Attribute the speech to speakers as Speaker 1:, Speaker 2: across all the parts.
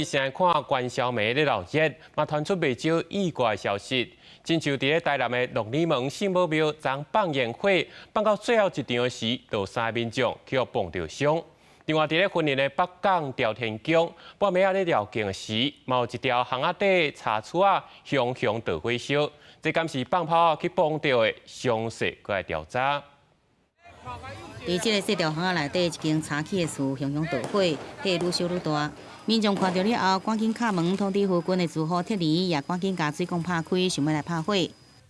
Speaker 1: 先來看元宵暝咧鬧熱，嘛傳出袂少意外消息。親像佇咧台南的鹿耳門聖母廟，昨放煙火放到最後一場時，就三个民眾去予碰著傷。另外，佇咧雲林的北港朝天宮，半暝仔咧繞境時，嘛有一條巷仔底柴厝仔熊熊著火燒，這敢是放炮去碰著的？詳細閣來調查。
Speaker 2: 佇這个細條巷仔內底，一間柴起的厝熊熊著火，火愈燒愈大。民眾看著了後，趕緊敲門通知附近的住戶撤離，也趕緊共水管拍開，想欲來拍火。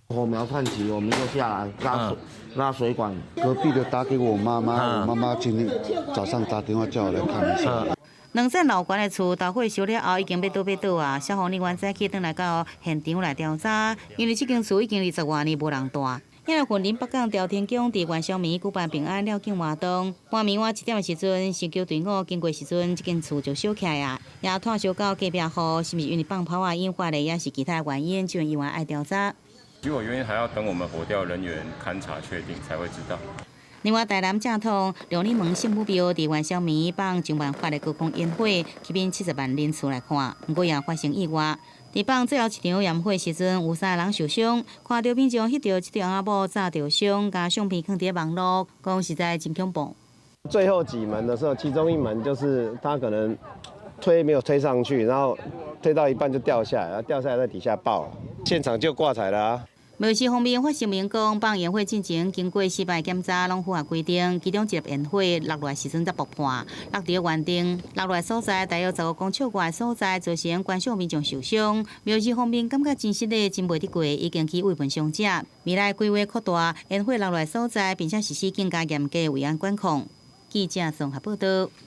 Speaker 3: 火苗竄起，我們就下來拉水拉水管。
Speaker 4: 隔壁的打給我媽媽，我媽媽今天早上打電話叫我來看一下。
Speaker 2: 兩層樓懸的厝著火燒了後，已經欲倒欲倒啊！消防人員早起轉來到現場來調查，因為這間厝已經20外年無人蹛。遐个雲林北港朝天宮佇元宵暝舉辦平安繞境活動，半暝倚1點的時陣，神轎隊伍經過時陣，這間厝就燒起來啊！也拖燒到隔壁戶，是毋是因為放炮仔引發的，抑是其他原因，就猶原愛調查。
Speaker 5: 起火原因還要等我們火調人員勘查確定才會知道。
Speaker 2: 另外，台南正統鹿耳門聖母廟佇元宵暝放上萬發的高空煙火，吸引70萬人次來看，毋過也發生意外。佇放最後一場焰火時陣，有三个人受傷，看著民眾翕著這對翁仔某炸著傷，共相片放佇網路，講實在真恐怖。
Speaker 6: 最後幾門的時候，其中一門就是他可能推沒有推上去，然後推到一半就掉下來，然後掉下來在底下爆了，現場就掛彩啦。
Speaker 2: 廟宇方面發聲明講，放煙火進前經過四擺檢查，攏符合規定。其中一粒煙火落落來時陣才爆破，落佇原定落落來所在大約15公尺外的所在，造成觀賞民眾受傷。廟宇方面感覺真失禮，真袂得過，已經去慰問傷者。未來規劃擴大煙火落落來所在，並且實施更加嚴格的維安管控。記者綜合報導。